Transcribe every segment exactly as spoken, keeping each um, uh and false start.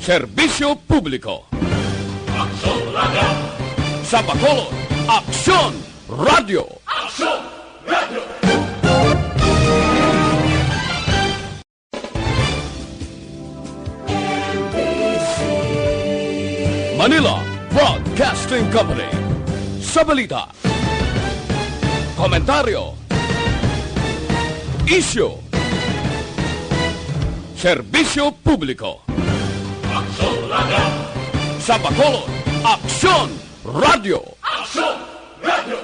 Serbisyo Publiko. Aksyon Radio. Sa Bacolod, Aksyon Radio. Aksyon Radio. Manila Broadcasting Company. Sa balita, komentaryo, isyu, serbisyo publiko. Aksyon Radio. Sa Bacolod, Aksyon Radio. Aksyon Radio.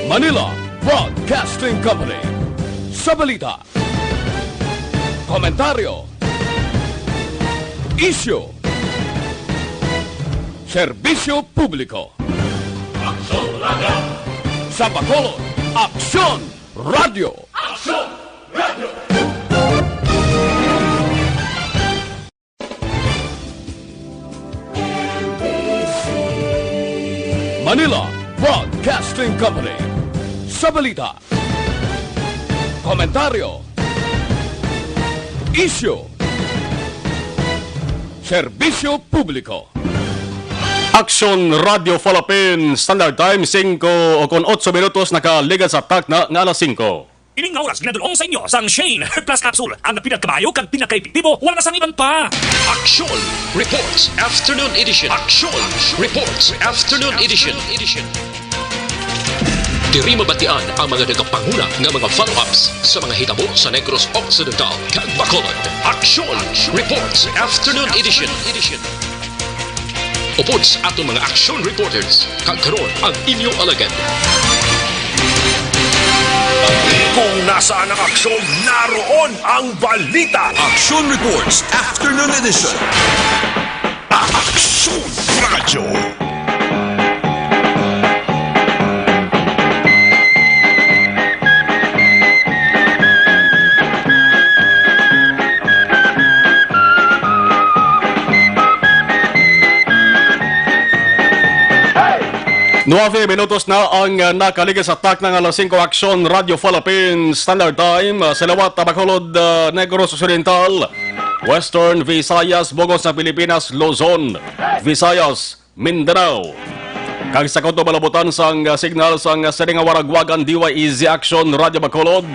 Manila Broadcasting Company. Sa balita, komentaryo, isyu, serbisyo publiko. Aksyon Radio. Sa Bacolod, Aksyon Radio. Aksyon Radio. Manila Broadcasting Company. Sa balita, komentaryo, isyu, serbisyo publiko. Aksyon Radio Falapin, Standard Time, singko o kon otso minutos nakaligad sa takna nga alas singko. Ining nga oras ginadul-ong sa inyo sang Shane Herbal Plus Capsule, ang pinakamaayo kag pinakaepektibo, wala na sang iban pa. Aksyon Reports Afternoon Edition. Aksyon Reports Afternoon Edition. Diri mabatian ang mga nagapanguna nga mga follow-ups sa mga hitabo sa Negros Occidental kag Bacolod. Aksyon Reports Afternoon Edition. Upod sa aton mga aksyon reporters, kag karon ang inyo alagad. Kung nasaan ang aksyon, naroon ang balita. Aksyon Reports Afternoon Edition. Aksyon Radyo. Nuebe minutos na ang, uh, nakaligad sa takna nga alas singko. Aksyon Radio Falapin, Standard Time, uh, sa liwat, uh, Bacolod, uh, Negros Occidental, Western Visayas, bug-os nga Pilipinas, Luzon, Visayas, Mindanao. Kag sa kutob nga labutan sang, uh, signal sang, uh, sining nga waragwagan, D Y E Z Aksyon Radio Bacolod.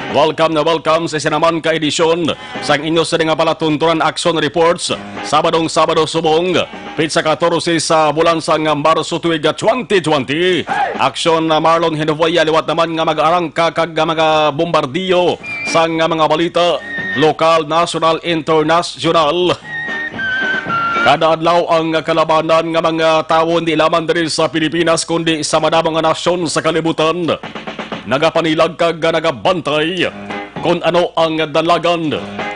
Welcome na welcome sa isa naman ka edisyon sang inyo sining nga palatuntunan, Aksyon Reports, Sabadong Sabado subong, petsa katorse sa bulan sang Marso tuig twenty twenty. Aksyon, uh, Marlon Hinojoya, liwat naman nga mag-arangka kag, uh, mga bombardiyo sang, uh, mga balita, lokal, nasyonal, internasyonal. Kada adlaw ang kalabanan nga mga tawo, hindi lamang diri sa Pilipinas, kundi sa madamo nga nasyon sa kalibutan, nagapanilag kag nagabantay kon ano ang dalagan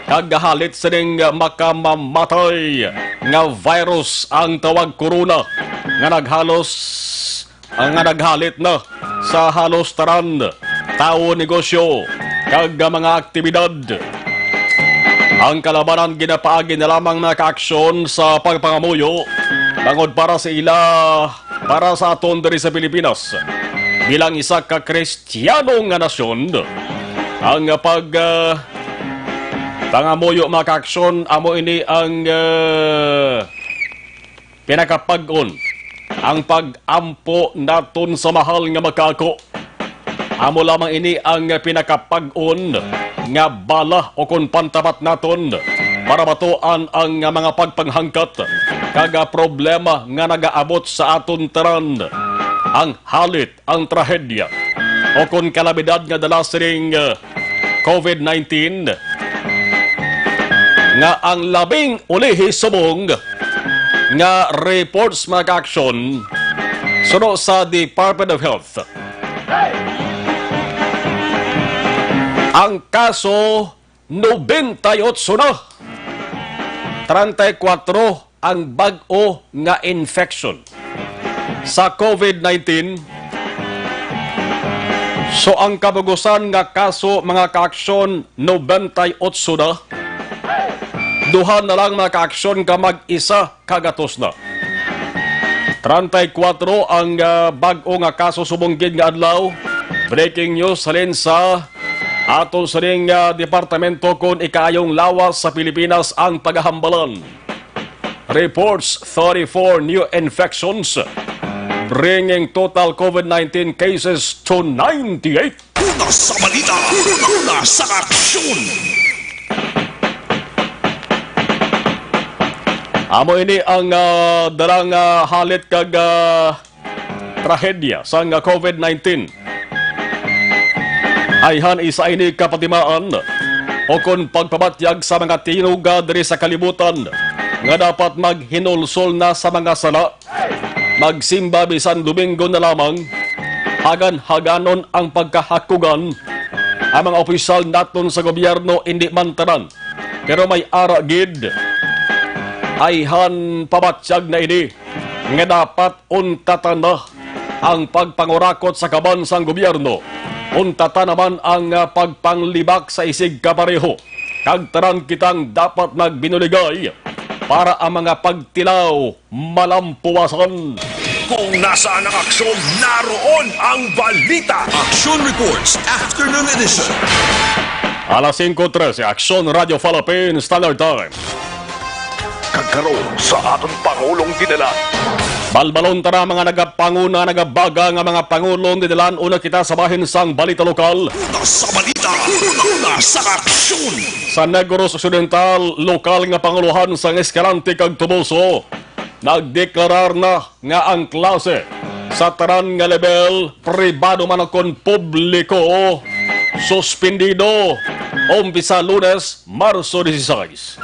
kag halit sining makamamatay nga virus, ang tawag corona, nga naghalos nga naghalit na sa halos tanan, tawo, negosyo, kag mga aktibidad. Ang kalabanan ginapaagi na lamang, mga kaaksyon, sa pagpangamuyo bangod para sa ila, para sa aton diri sa Pilipinas. Bilang isa ka Kristiyano nga nasyon, ang pag, ah, pangamuyo, mga kaaksyon, amo ini ang, ah, pinakapag-on, ang pag-ampo naton sa mahal nga makaako. Amo lamang ini ang pinakapag-on nga bala o kon pantabat naton para batuan ang mga pagpanghangkat kag problema nga nagaabot sa aton tanan. Ang halit, ang trahedya o kon kalamidad nga dala sining, uh, covid nineteen, nga ang labing ulihi subong nga reports, mga kaaksyon, suno sa Department of Health, ang kaso nobenta y otso na, treinta y cuatro ang bag-o nga infection sa covid nineteen. So, ang kabugusan nga kaso, mga kaaksyon, nobenta y otso na. Duha na lang, mga kaaksyon, ka mag-isa ka gatos na. Treinta y cuatro ang, ah, bag-o nga kaso subong gid nga adlaw. Breaking news halin sa aton sining, ah, departamento, kon ikaayong lawas sa Pilipinas ang pagahambalan. Reports thirty-four new infections, bringing total COVID nineteen cases to ninety-eight. Una sa balita, una sa aksyon. Amo ini ang, ah, dalang, ah, halit kag, ah, trahedya sang COVID nineteen. Ayhan isa ini ka patimaan ukon pagpabatyag sa mga tinuga diri sa kalibutan nga dapat maghinulsol na sa mga sala, magsimba bisan Domingo na lamang, hagan-haganon ang pagkahakugan. Ang mga opisyal naton sa gobyerno, indi man tanan, pero may ara gid, ayhan pabatyag na ini nga dapat untatan na ang pagpangurakot sa kaban sang gobyerno. Untatan naman ang, ah, pagpanglibak sa isig kapareho, kag tanan kitang dapat nagbinuligay para ang mga pagtilaw malampuwasan. Kung nasaan ang aksyon, naroon ang balita. Aksyon Reports, Afternoon Edition. Alas singko trese, Aksyon Radyo Philippine Standard Time. Kag karon sa aton Pangulong Dinalan. Balbalon ta na mga nagapanguna, nagabaga nga mga Pangulong Dinalan. Una kita sa bahin sang balita lokal. Una sa balita, una sa aksyon. Sa Negros Occidental, lokal nga pangulohan sang Escalante kag Toboso nagdeklarar na nga ang klase sa tanan nga level, pribado man kon publiko, suspendido umpisa Lunes, Marso dieciséis.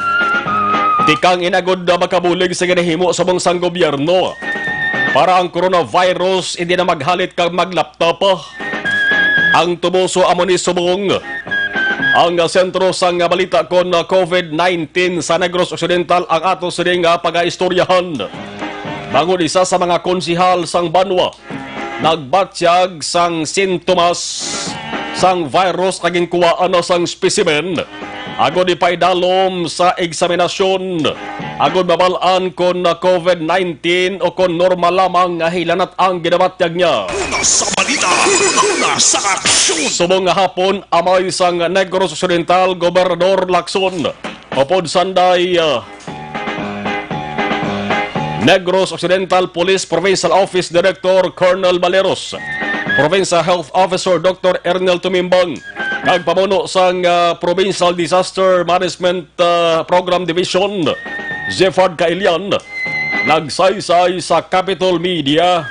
Tikang inagod na makabulig sa ginahimo subong sang gobyerno para ang coronavirus hindi na maghalit kag maglaptop ang Toboso. Amo ni subong ang sentro sang balita kon COVID nineteen sa Negros Occidental ang ato sining, ah, pagaistoryahan. Bangod isa sa mga konsihal sang banwa nagbatyag sang sintomas sang virus nga ginkuwaan na sang specimen agod ipaidalom sa eksaminasyon agod mabal-an kon COVID nineteen o kon normal lamang nga hilanat ang ginabatyag niya. Una sa balita, una sa aksyon. Subong nga hapon, amay sang Negros Occidental, Gobernador Lacson, upod sanday, ah, Negros Occidental Police Provincial Office Director Colonel Baleros, Provincial Health Officer Doctor Ernel Tumimbang, kag pamuno sang, ah, Provincial Disaster Management, ah, Program Division, Jeffard Kailian, nagsaysay sa Capitol Media,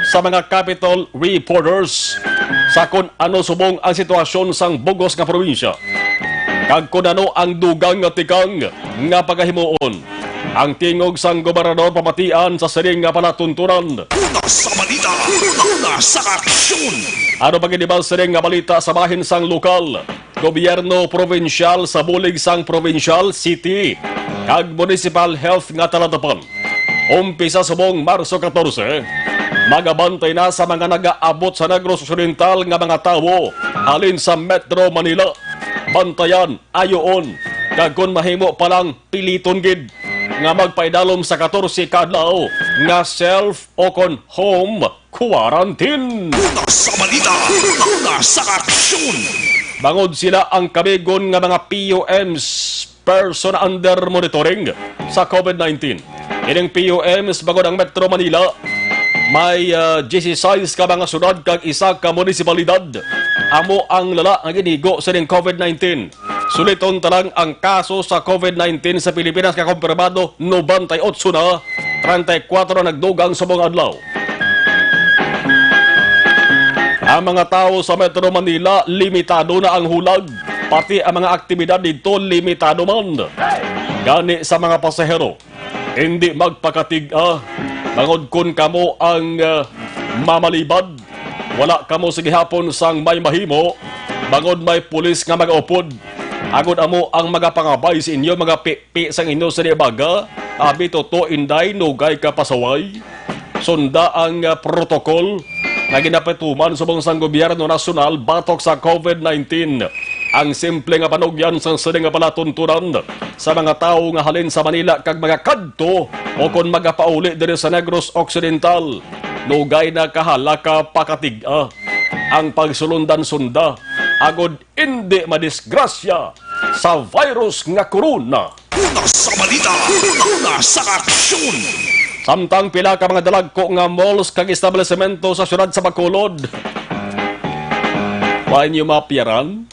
sa mga Capitol reporters, sa kon ano subong ang sitwasyon sang bugos nga probinsya, kag kon ano ang dugang nga tikang nga pagahimuon. Ang tingog sang gobernador pamatian sa sining nga palatuntunan. Una sa balita, una sa aksyon. Ano pa gid ba sining nga balita sa bahin sang lokal, gobyerno probinsyal sa bulig sang probinsyal, city, kag municipal health nga talatapan? Umpisa subong Marso catorce, magabantay na sa mga nagaabot sa Negros Occidental nga mga tawo halin sa Metro Manila. Bantayan, ayoon, kag kon mahimo pa lang, piliton gid nga magpaidalom sa catorce ka adlaw nga self o kon home quarantine. Una sa balita, una sa aksyon. Bangod sila ang kabigon nga mga P U Ms, person under monitoring sa COVID nineteen. Ining P U Ms bangod ang Metro Manila, may, ah, dieciséis ka mga syudad kag isa ka munisipalidad amo ang lala nga ginigo sining COVID nineteen. Suliton ta lang, ang kaso sa COVID nineteen sa Pilipinas nga kumpirmado, nobenta y otso na, treinta y cuatro na nagdugang subong adlaw. Ang mga tawo sa Metro Manila, limitado na ang hulag, pati ang mga aktibidad didto limitado man. Gani sa mga pasahero, indi magpakatig-a, bangod kon kamo ang, ah, mamalibad, wala kamo sa gihapon sang may mahimo, bangod may pulis nga magaupod. Agod amo ang magapangabay sa inyo, magapipi sang inyo sa baga, abi, Toto, Inday, nugay ka pasaway. Sunda ang, ah, protokol nga ginapatuman subong sang gobyerno nasyonal batok sa COVID nineteen. Ang simple nga panugyan sang sini nga palatuntunan sa mga tawo nga halin sa Manila kag magakadto o kon magapauli diri sa Negros Occidental, nugay na kahala ka pakatig-a. ang pagsulundan-sunda agod indi madisgrasya sa virus nga corona. Una sa balita, una sa aksyon. Samtang pila ka mga dalagko nga malls kag establisemento sa siyudad sa Bacolod, wa inyo maapyaran?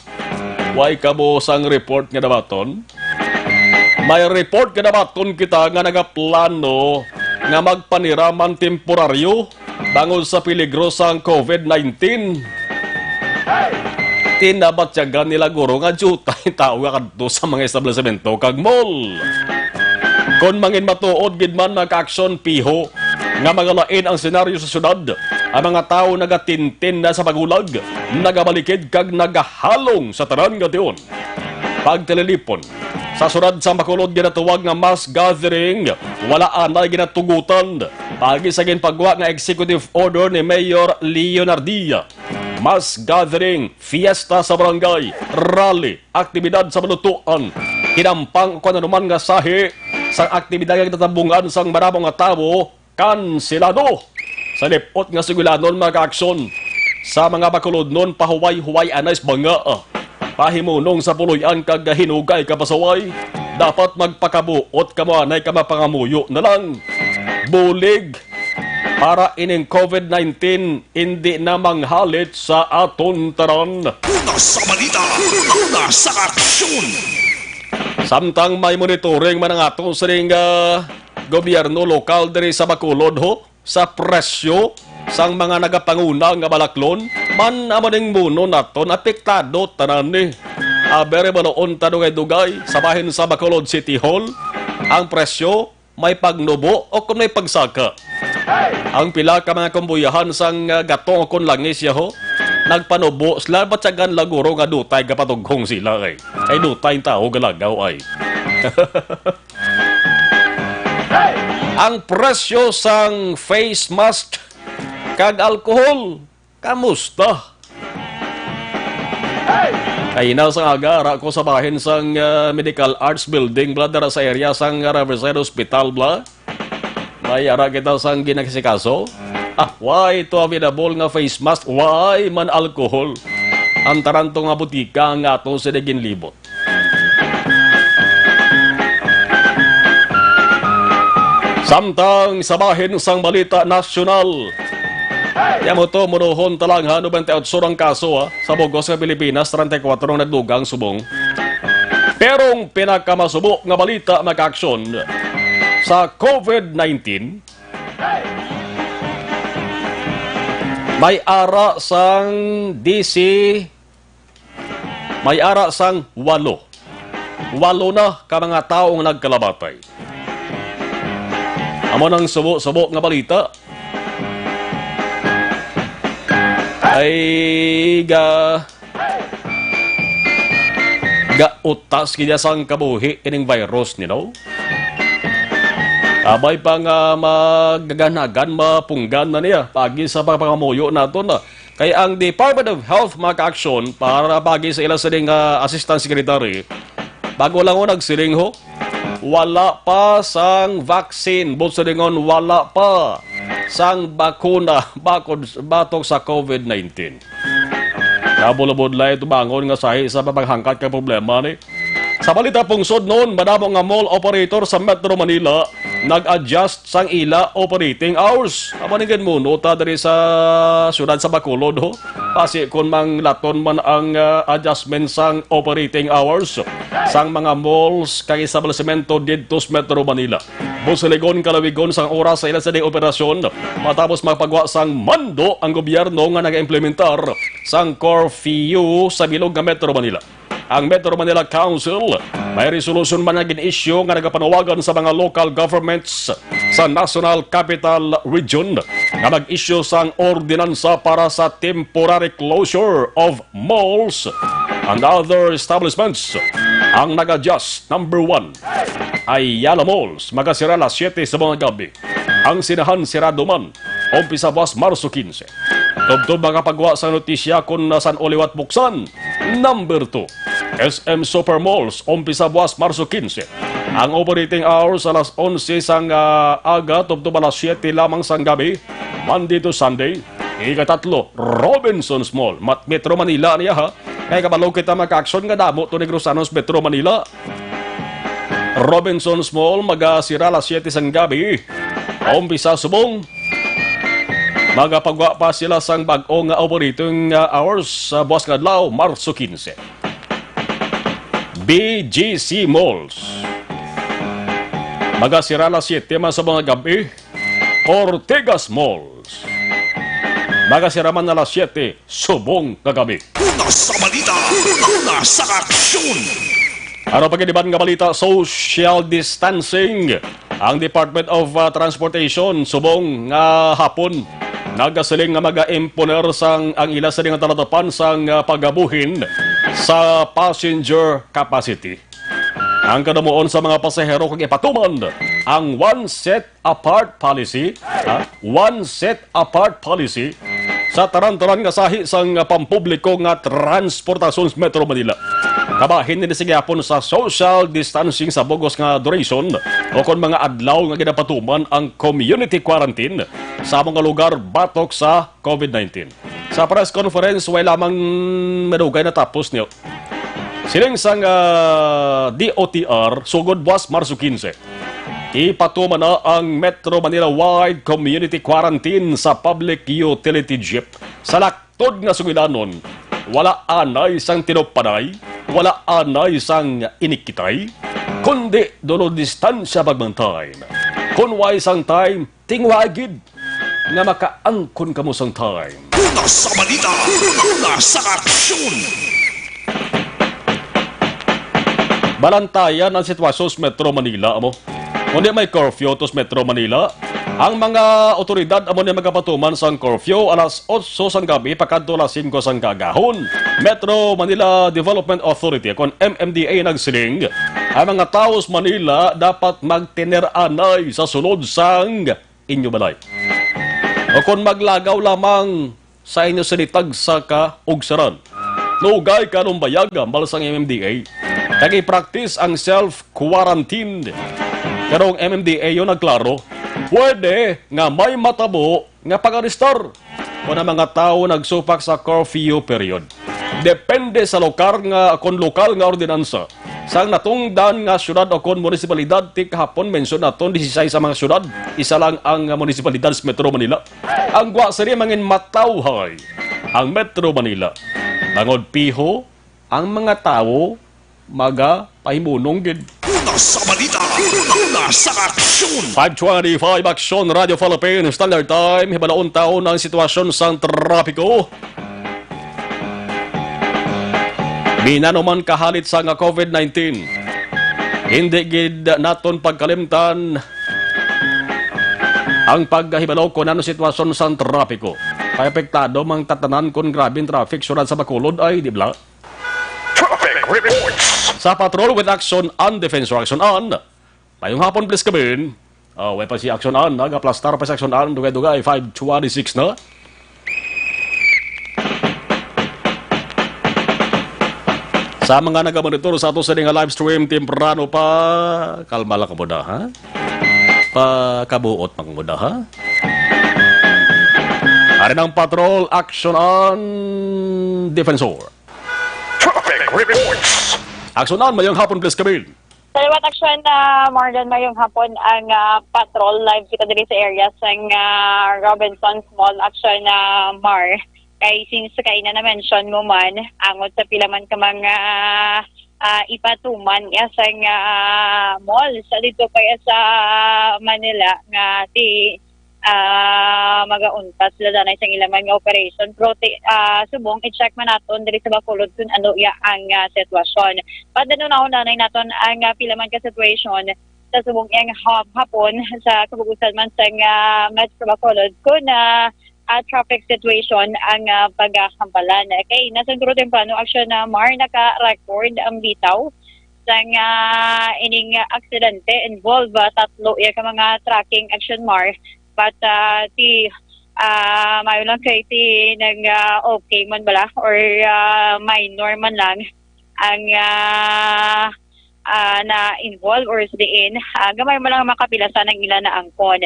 Way kamo sang report nga dawaton? May report nga dawaton kita nga nagaplano nga magpaniraman temporaryo bangod sa peligro sang COVID nineteen. Tinabatyagan nila guro nga diutay tawo nga kadto sa mga establisemento kag mall. Kon mangin matuod gid man, mga ka-aksyon, piho nga magalain ang senaryo sa syudad. Ang mga tawo nagatintin na sa pagulag, nagabalikid kag nagahalong sa tanan nga tion. Pagtililipon, sa syudad sa Bacolod ginatuwag nga mass gathering, wala anay ginatugutan. Paagi sa ginpagwa nga executive order ni Mayor Leonardia, mass gathering, fiesta sa barangay, rally, aktibidad sa balutuan, kinampang o kon anuman nga sahi sang aktibidad nga ginatabungan sang madamo nga tawo, kanselado. Sa lip-ot nga sugilanon, mga ka-aksyon, sa mga Bacolodnon, pahuway-huway anay sa banga, pahimunong sa puloy-an kag hinugay ka pasaway, dapat magpakabuot kamo anay ka mapangamuyo na lang. Bulig para ining COVID nineteen indi na manghalit sa aton tanan. Una sa balita, una sa aksyon. Samtang may monitoring man ang ato sining, ah, gobyerno lokal diri sa Bacolod, ho, sa presyo sang mga nagapanguna nga balaklon, man amo ning muno naton apektado tanan ni. Abere, baloon ta dugay-dugay sa bahin sa Bacolod City Hall, ang presyo may pagnubo o kon may pagsaka. Ang pila ka mga kumbuyahan sang, ah, gatong o kon langis, yaho, nagpanubo sila, batyagan lang guro nga dutay gapatughong sila, ay. Ay, dutay ang tawo galagaw, ay. Ang presyo sang face mask kag alcohol, kamusta? Ay, na sa aga, ara ko sa bahin sang, ah, Medical Arts Building, bla, dara sa area sang Riverside Hospital, bla. May ara kita sang ginaksikaso. Ah, why to available nga face mask? Why man alcohol? Ang taranto nga butika nga ato sila ginlibot. Samtang sa bahin sang balita nasyonal, kaya mo to, munuhon talang ha, noventa y ocho ang kaso, ha, sa bugos nga Pilipinas, treinta y cuatro ang nagdugang subong. Pero ang pinakamasubo nga balita, mga ka-aksyon, sa COVID nineteen, may ara sang D C, may ara sang walo. Walo na ka mga tawo ang nagkalamatay. Amo nang subo-subo nga balita. Ay, ga, gautas gid sang kabuhi ining virus, you know? Abay pa nga magaganagan, mapunggan na niya. Pagi sa pagpangamuyo nato na. Kay ang Department of Health, mga ka-aksyon, para pagi sa ila sining, ah, Assistant Secretary, bago lang ko nagsiling, ho, wala pa sang vaccine. Buot silingon, wala pa sang bakuna bakod, batok sa COVID nineteen. Nabulabudlay tubangon nga sahi sa paghangkat ka problema ni. Sa balita pungsod noon, madamo nga mall operator sa Metro Manila nag-adjust sang ila operating hours. Amo ning ginmuno ta diri sa siyudad sa Bacolod, ho. Basi kon manglaton man ang, ah, adjustment sang operating hours sang mga malls kag establisemento didto sa Metro Manila. Buot silingon, kalawigon sang oras sa ila sining operasyon matapos magpagwa sang mando ang gobyerno nga nagaimplementar sang curfew sa bilog nga Metro Manila. Ang Metro Manila Council may resolusyon man nga gin-issue nga nagapanawagan sa mga local governments sa National Capital Region nga mag-issue sang ordinansa para sa temporary closure of malls and other establishments. Ang nag-adjust, number one, Ayala Malls, magasira alas siyete sa mga gabi. Ang sinahan sirado man, umpisa buwas Marso quince. Tubtob makapagwa sa notisya kung nasan o liwat buksan. Number two, S M Super Malls, umpisa buwas Marso quince. Ang operating hours alas onse sang, ah, aga tubtob alas siyete lamang sang gabi, Monday to Sunday. Ikatatlo, Robinsons Mall. Mat-, Metro Manila niya, ha? Kay kabalo kita, mga ka-aksyon, nga damo to Negrosanos, Metro Manila. Robinsons Mall, magasira alas siyete sang gabi. Umpisa subong, magapagwa pa sila sang bag-o nga operating, ah, hours sa buwas nga adlaw, Marso quince. B G C Malls, magasira alas siyete man sa mga gabi. Ortigas Malls, magasira man alas siyete subong nga gabi. Una sa balita, una sa aksyon. Ano pa gid iban nga balita? Social distancing. Ang Department of, ah, Transportation subong nga hapon nagasiling nga maga-imponer sang ang ila sa nga talatapan sang, ah, pagabuhin sa passenger capacity. Ang kadamuon sa mga pasahero kung ipatuman ang one set apart policy, ha? One set apart policy sa tanan-tanan nga sahi sang pampubliko nga transportasyon sa Metro Manila. Kabahin ni sige hapon sa social distancing sa bugos nga duration o kon mga adlaw nga ginapatuman ang community quarantine sa mga lugar batok sa covid nineteen. Sa press conference, way lamang madugay natapos niyo. Siling sang, ah, D O T R, sugod buwas Marso quince, ipatuman na ang Metro Manila-wide community quarantine sa public utility jeep. Sa laktod nga sugilanon, wala anay sang tinupanay, wala anay sang inikitay, kundi dulo distansya pagmantay. Kun way sang time, tingwa gid nga makaangkon kamo sang time. Una sa balita, una sa aksyon. Balantayan ang sitwasyon sa Metro Manila, amo. Kundi may curfew to sa Metro Manila, ang mga otoridad amo ni magapatuman sang curfew alas otso sang gabi pakadto alas singko sang kaagahon. Metro Manila Development Authority, kon M M D A, nagsiling, ang mga tawo sa Manila dapat magtener anay sa sulod sang inyo balay. O kon maglagaw lamang sa inyo sini tagsa ka ugsaran, lugay ka lumbayag hambal sang M M D A, kag i-practice ang self-quarantine. Pero ang M M D A yun nagklaro, pwede nga may matabo nga pag-arestar kon ang mga tawo nagsupak sa curfew period. Depende sa lokal nga, kon lokal nga ordinansa sang natungdan nga syudad o kon munisipalidad. Ti kahapon, mention naton, disisais ang mga syudad, isa lang ang munisipalidad sa Metro Manila. Ang gwa sini mangin matawhay ang Metro Manila, bangod piho ang mga tawo magapahimunong gid. Una sa balita, una sa aksyon. Five twenty-five Aksyon Radio Philippines, Standard Time. Hibalaon taon ang sitwasyon sang trapiko. Binanuman kahalit sa nga covid nineteen, hindi gid naton pagkalimtan ang paghibalo kon ano sitwasyon sang trapiko. Kay apektado mang tatanan kon grabe ang traffic syudad sa Bacolod, ay, di bala? Traffic reports. Sa Patrol with Action An, Defensor Action An. Mayong hapon, please, kabin. Oh, way pa si Action An, nagaplastar pa si Action An, dugay-dugay, five twenty-six na. Sa mga nagamonitor sa ato sa nga live stream, temprano pa, kalma lang kamo da, ha? Pakabuot man kamo da, ha? Ari ang Patrol, Action An, Defensor. Traffic reports. Action An, mayong hapon, please, kabin. Salamat, Action, ah, Marlon. Mayong hapon ang, ah, patrol. Live kita diri sa area sang, ah, Robinsons Mall. Action, ah, Mar. Kay since kay na na-mention mo man, angot sa pila man ka mga, ah, ipatuman ya sang, ah, mall sa dito pa ya sa Manila nga ti ah, magauntat sila danay sang ila man nga operation. Pero ti-, ah, subong, i-check man naton diri sa Bacolod kung ano iya ang, ah, sitwasyon. But then, unahon danay naton ang, ah, pila man ka situation sa subong iyang hap-, hapon sa kabug-usan man sang, ah, Metro Bacolod kung, ah, ah, traffic situation ang, ah, pagahambalan. Okay, nasan guro temprano, Action, ah, Mar, naka-record ang bitaw sang, ah, ining, ah, aksidente. Involve, ah, tatlo iya ka mga trucking, Action, Mar. But, ah, ti, ah, mayo lang kay ti nag, ah, okay man bala or, ah, minor man lang ang, ah, ah, na-involve or sa diin, ah, gamay man lang ang makapilasan ang ila naangkon.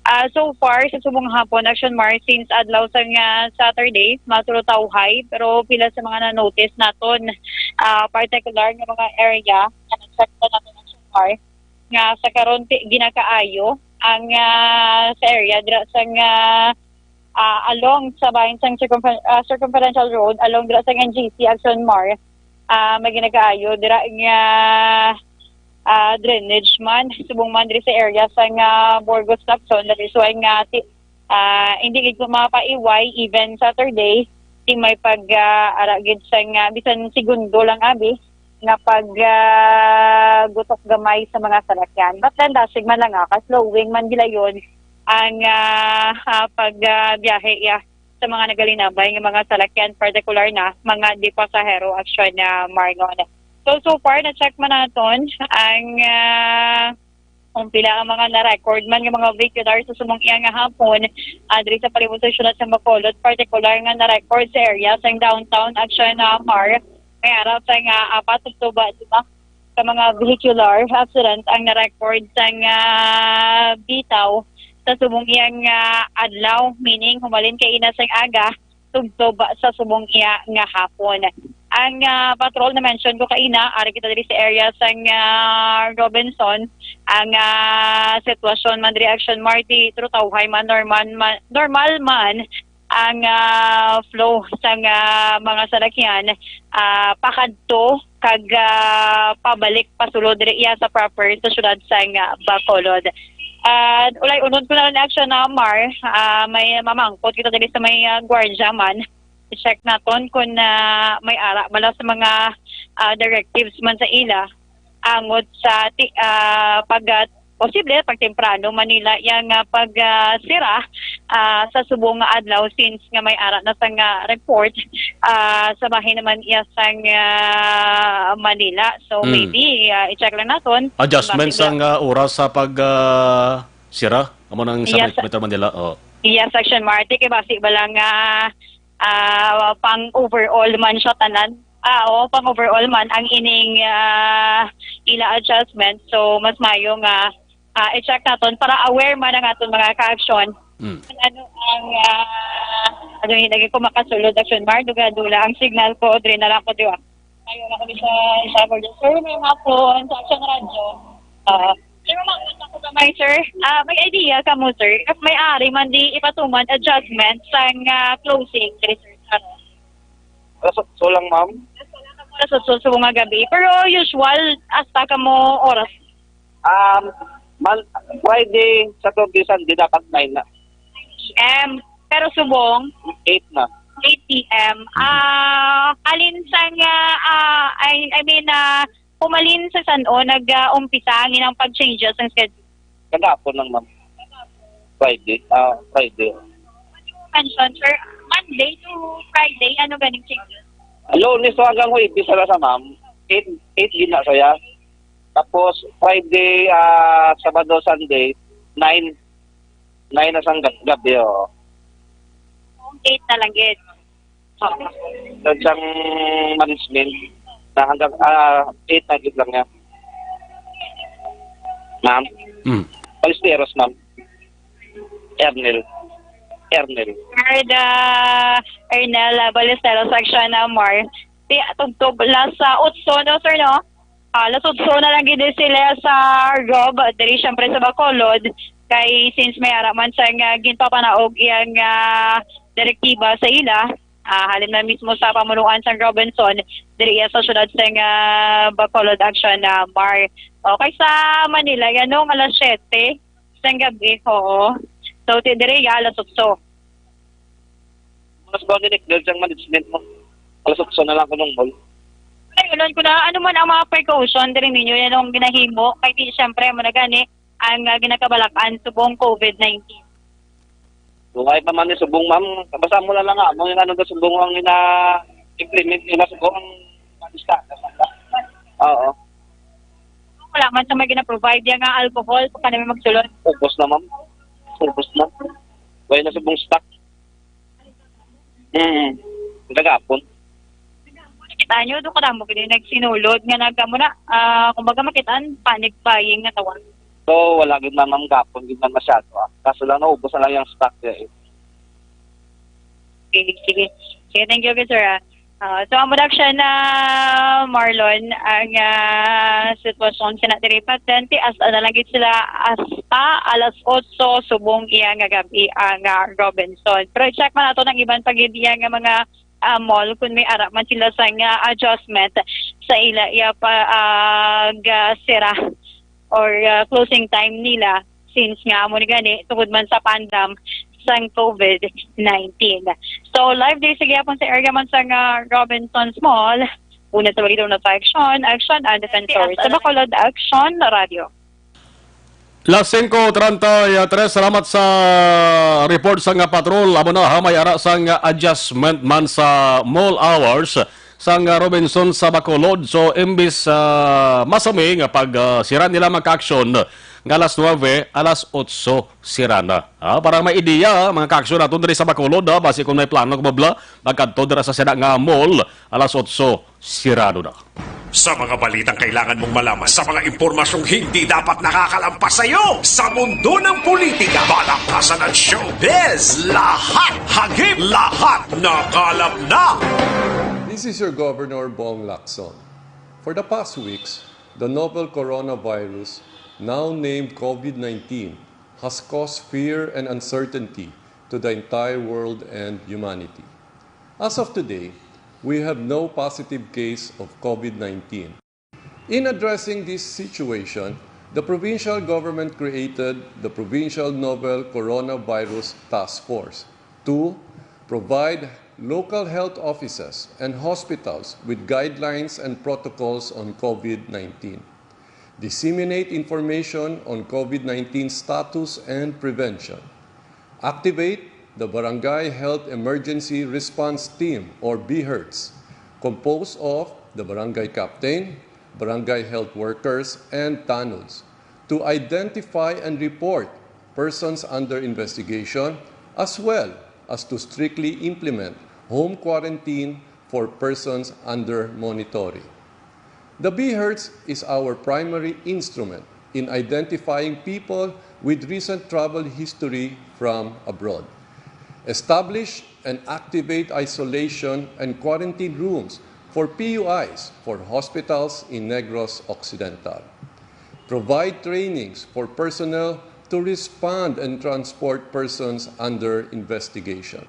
Ah, so far, sa subong hapon, Action Mar, since adlaw sang, ah, Saturday, matulog tawhay, pero pila sa mga na-notice naton, ah, particular nga mga area nga nag-check pa naton, Action Mar, nga sa karon ti-, ginakaayo ang, ah, sa area dira sang, ah, ah, along sa bahin sang circumfer-, ah, Circumferential Road, along dira sang N G C, Action Mar, ah, may ginakaayo dira nga, ah, drainage man, subong man diri sa area sang, ah, Burgos, Lacson, that is why nga ti-, ah, hindi gid ko mapaiway, even Saturday, ti may pag, ah, ara gid sang, ah, bisan segundo lang, abi, nga pag, ah, gutok gamay sa mga salakyan. But then, dasig man lang, ah, ka-slowing man gilayon ang, ah, ah, pag, ah, biyahe, iya, sa mga nagalinabay nga mga salakyan, partikular na mga di pasahero, Action, ah, Mar, no. So, so far, na-check man naton ang, ah, kung pila ang mga na-record man nga mga vehicular sa subong iya nga hapon, ah, diri sa palibot sa siyudad sa Bacolod, partikular nga na-record sa area sa downtown, Action, ah, Mar. May ara sa nga apat ug tuba, di ba? Ka mga vehicular accident ang na-record sang, ah, bitaw sa subong iya nga adlaw, meaning humalin kaina sang aga tubtob sa subong iya nga hapon. Ang, ah, patrol na mention ko kaina, ari kita diri sa area sang, ah, Robinson. Ang, ah, sitwasyon man diri, Action Mar, ti trutawhay man, normal man, normal man ang, ah, flow sang, ah, mga salakyan, ah, pakadto kag, ah, pabalik pasulod diri iya sa proper sa siyudad sang, ah, Bacolod. At ulay unod ko na lang, Action, ah, Mar, ah, may mamangkot kita diri sa may, ah, gwardiya man. I-check naton kung, ah, may ara bala sa mga, ah, directives man sa ila angot sa ti-, ah, pag, ah, posible pag temprano man nila yang, ah, pag, ah, sira, ah, sa subong nga adlaw, since nga may ara na sa nga report, ah, sa bahin naman iya sang, ah, Manila. So, Mm. maybe, ah, i-check lang naton. Adjustment Basi sang, ah, oras sa pag, ah, sira? Amo nang sa Yes. Met-, Metro Manila. Oh. Yes, Action Mar, ti kay basi ba lang, ah, ah, pang overall man siya tanan. Ah, oo, pang overall man ang ining, ah, ila adjustment. So, mas mayo nga, ah, i-check naton para aware man ang aton mga ka-action. Mm. Ano ang, ah, ano yung lagi ko makasulod, Action Mar, dugay-dula ang signal ko, diri na lang ko, di ba? Ayun ako sa, sa Sir, may hapon, sa Action Radio. Ah, sir, ma'am, ako gamay, sir. Ah, may idea ka mo, sir? If may ari man di ipatuman adjustment sang, ah, closing, diri, sir, sa ano? Alas otso lang, ma'am. Alas otso sa mga gabi. Pero usual, hasta ka mo oras? Um, man, Friday, Saturday, Sunday, dapat nine na. P M. Pero subong? Eight na. Eight P M. Ah, alin sang, ah, ah, I, I mean, ah, pumalin sa san-o nag, ah, umpisa ang ilang pag-changes ng schedule? Kagapon lang, ma'am. Friday, ah, Friday. Mention, sir, Monday to Friday, ano ganing changes? Lunes to hanggang Huwebes, sala sa, ma'am. Eight, eight gina saya. Tapos, Friday, ah, Sabado, Sunday, nine. Nine na sang gab-, gabi, oh. Eight na lang gid. Sa isang management na hanggang, ah, eight na gid lang niya. Ma'am? Mm. Palisteros, ma'am. Ernel. Ernel. Third, ah, Ernel, ah, Ballesteros, Action, ah, Mar. Ti, tugtog, last, ah, otso, no, sir, no? Ah, last otso na lang gid sila sa Rob, diri siyempre sa Bacolod. Kay since may ara man sa nga ginpapanaog iyang, ah, direktiba sa ila, ah, halin man mismo sa pamunuan sang Robinson, diri iya sa syudad sang, ah, Bacolod, Action, ah, Mar. Okay, sa Manila, yan nung alas siyete sang gabi, oo. So, ti-, diri, ya, alas otso. Mas ba ni Nick, sang management mo? Alas otso na lang ko nung mall. Ay, ulon ko na, ano man ang mga precaution diri ninyo, yan ang ginahimo? Kay di, siyempre, mo na gani, ang, ah, ginakabalakan subong COVID nineteen. Buhay pa man ni subong, ma'am. Basta mo na lang nga, mo yung ano, subong ang ina-implement nila, subong ang lista. Oo. Wala man sa may gina-provide yan nga alcohol, pa kami magsulod. Ubos na, ma'am. Ubos na. Wala na subong stock. Mm. Gagapon. Tanyo, do kadamo gid nagsinulod nga nagamo na, ah, kumbaga, makitaan panic buying nga tawag. So, wala gid, ma'am, ang gapon gid man masyado, ah. Kaso lang, naubos na lang yung stock niya, eh. Sige, sige. Sige, thank you, sir, ah. Ah, so, amo na siya na, Marlon, ang, ah, sitwasyon sa diri patente, as, ah, na lang gid sila hasta alas otso subong iya nga gabi ang, ah, Robinson. Pero i-check man nato ang iban pa gid iya nga mga, ah, mall kung may ara man sila sa nga adjustment sa ila iya pa, ah, ga sira or, ah, closing time nila, since nga amo ni gani tungod man sa pandam sang covid nineteen. So, live diri sa gihapon sa area man sang, ah, Robinson's Mall. Una sa balita na sa aksyon, aksyon ang defensor sa Bacolod, Aksyon Radio. Las singko treinta y tres, salamat sa report sang patrol. Amo na, ha, may ara sang adjustment man sa mall hours sang Robinson sa Bacolod. So, imbis, ah, masami nga pag, ah, sira nila, mga kaaksyon, nga alas nuebe, alas otso sira na. Ah, para may ideya, mga kaaksyon naton diri sa Bacolod, ah, basi kung may plano ka mabla, magkadto dira sa sira nga mall, alas otso, sirado na. Sa mga balitang kailangan mong malaman, sa mga impormasyong hindi dapat nakakalampas sa iyo, sa mundo ng politika, balakasan at showbiz, lahat hagip, lahat nakalap na. This is your Governor Bong Lacson. For the past weeks, the novel coronavirus, now named covid nineteen, has caused fear and uncertainty to the entire world and humanity. As of today, we have no positive case of covid nineteen. In addressing this situation, the provincial government created the Provincial Novel Coronavirus Task Force to provide local health offices and hospitals with guidelines and protocols on covid nineteen, disseminate information on covid nineteen status and prevention, activate the Barangay Health Emergency Response Team, or BHERTs, composed of the barangay captain, barangay health workers, and tanods, to identify and report persons under investigation, as well as to strictly implement home quarantine for persons under monitoring. The BHERTs is our primary instrument in identifying people with recent travel history from abroad. Establish and activate isolation and quarantine rooms for P U Is for hospitals in Negros Occidental. Provide trainings for personnel to respond and transport persons under investigation.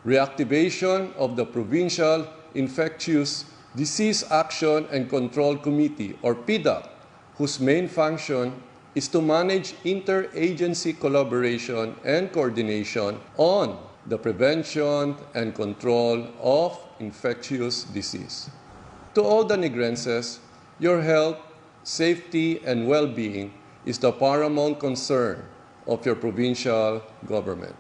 Reactivation of the Provincial Infectious Disease Action and Control Committee, or PDAC, whose main function is to manage interagency collaboration and coordination on the prevention and control of infectious disease. To all the Negrenses, your health, safety, and well-being is the paramount concern of your provincial government.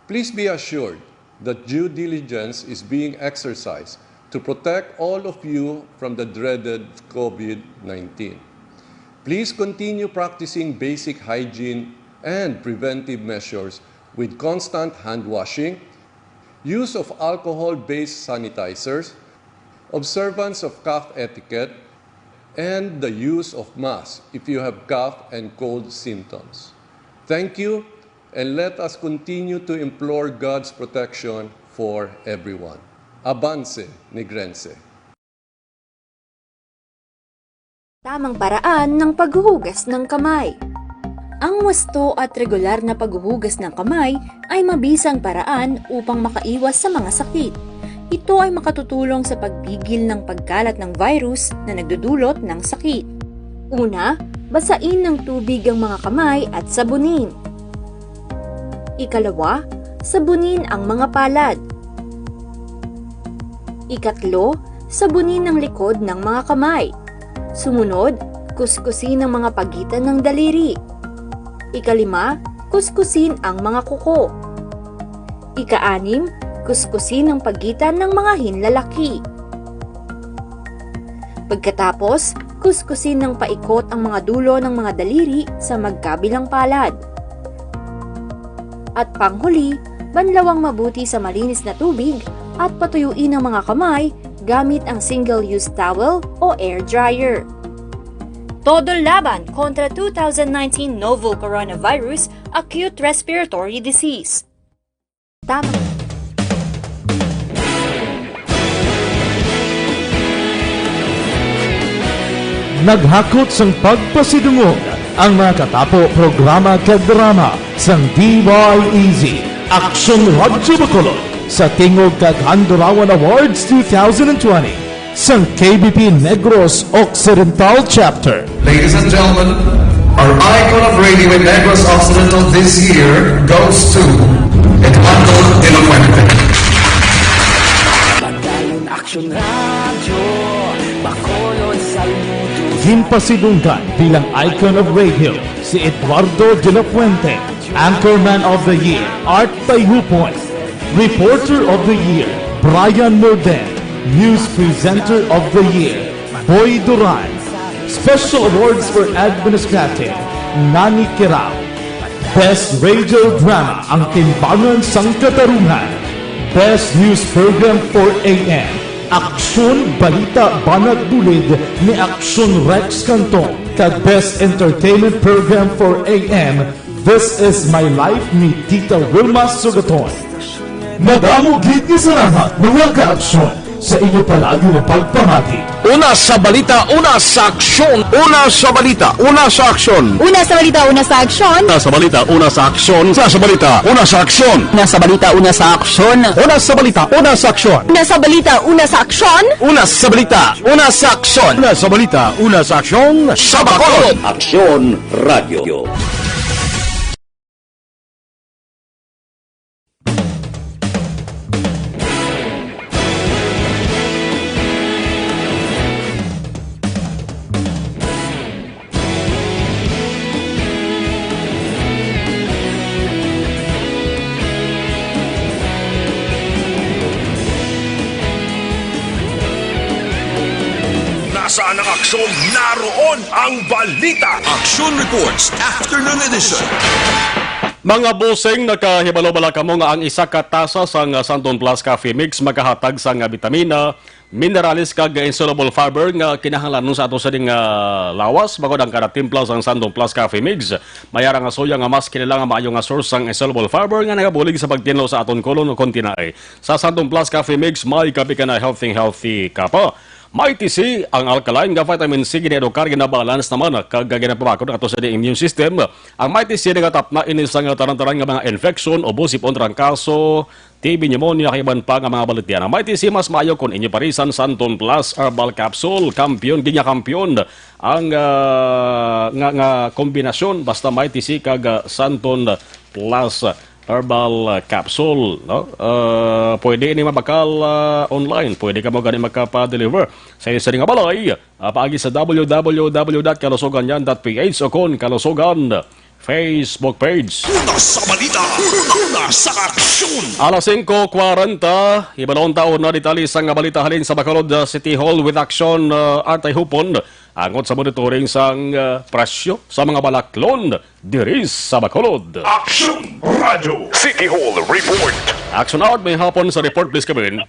Please be assured that due diligence is being exercised to protect all of you from the dreaded covid nineteen. Please continue practicing basic hygiene and preventive measures with constant hand washing, use of alcohol-based sanitizers, observance of cough etiquette, and the use of masks if you have cough and cold symptoms. Thank you, and let us continue to implore God's protection for everyone. Avance, Negrense! Tamang paraan ng paghuhugas ng kamay. Ang wasto at regular na paghuhugas ng kamay ay mabisang paraan upang makaiwas sa mga sakit. Ito ay makatutulong sa pagpigil ng pagkalat ng virus na nagdudulot ng sakit. Una, basain ng tubig ang mga kamay at sabunin. Ikalawa, sabunin ang mga palad. Ikatlo, sabunin ang likod ng mga kamay. Sumunod, kuskusin ang mga pagitan ng daliri. Ikalima, kuskusin ang mga kuko. Ikaanim, kuskusin ang pagitan ng mga hinlalaki. Pagkatapos, kuskusin ng paikot ang mga dulo ng mga daliri sa magkabilang palad. At panghuli, banlawang mabuti sa malinis na tubig at patuyuin ang mga kamay gamit ang single-use towel o air dryer. Todo laban kontra two thousand nineteen novel coronavirus acute respiratory disease. Tama. Naghakot sang pagpasidungog ang mga katapo, programa kag drama sang D Y E Z, Aksyon Radyo Bacolod, sa Tingog kag Handurawan Awards two thousand twenty sang K B P Negros Occidental Chapter. Ladies and gentlemen, our icon of radio in Negros Occidental this year goes to Eduardo de la Fuente. Padayon Aksyon Radyo, Bacolod, Saludos. Ginpasidunggan bilang icon of radio si Eduardo de la Fuente, Anchorman of the Year, Art Tayhupon, Reporter of the Year, Brian Morden, News Presenter of the Year, Boy Duran, Special Awards for Administrative, Nani Kirao, Best Radio Drama, Ang Timbangan sang Katarungan, Best News Program four A M, Aksyon Balita Banat Bulid ni Aksyon Rex Canton, kag Best Entertainment Program four A M, This Is My Life ni Tita Wilma Sugaton. Madamo gid nga salamat, mga ka-aksyon, sa inyo palagi nga pagpamati. Una sa balita, una sa aksyon. Una sa balita, una sa aksyon. Una sa balita, una sa aksyon. Una sa balita, una sa aksyon. Una sa balita, una sa aksyon. Una sa balita, una sa aksyon. Una sa balita, una sa aksyon. Una sa balita, una sa aksyon. Una sa balita, una sa aksyon. Una sa balita, una sa aksyon. Sa Bacolod. Aksyon Radio. Nasaan ang aksyon? Naroon ang balita. Aksyon Reports, Afternoon Edition. Mga bossing, nakahibalo bala kamo nga ang isa ka tasa sang Santon Plus Coffee Mix makahatag sang bitamina, minerales kag insoluble fiber nga kinahanglanon sa ato sining, ah, lawas? Bangod ang kada timpla sang Santon Plus Coffee Mix, may ara nga suya nga mas kilala nga maayo nga source sang insoluble fiber nga nagabulig sa pagtinlo sa aton kolon o kon tinae. Sa Santon Plus Coffee Mix, may kape ka na, healthy, healthy ka pa. May T C, ang alkaline nga vitamin C ginaedukar, ginabalance naman kag ginapabakod ato sa immune system. Ang Mighty C nagatapna ini sang tanan-tanan nga mga infection, ubo, sipon, trangkaso, T B, pneumonia, kag iban pa nga mga baligya. Ang Mighty C mas maayo kon inyo parisan Santon Plus Herbal Capsule, kampiyon gid nga kampiyon ang, ah, nga, nga kombinasyon, basta Mighty C kag, ah, Santon Plus Herbal Capsule, no? Ah, pwede ini mabakal, ah, online. Pwede kamo gani makapa-deliver sa inyo sini nga balay, ah, paagi sa W W W dot kalusugan yan dot P H o kon Kalusugan Facebook page. Una sa balita, una sa aksyon. Alas singko kwarenta, ibalon taon na detalye sang balita halin sa Bacolod, ah, City Hall with action, ah, Artay Hupon, angot sa monitoring sang, ah, presyo sa mga balaklon diri sa Bacolod. Aksyon Radyo City Hall Report. Action Out, may hapon sa report, please, Kevin.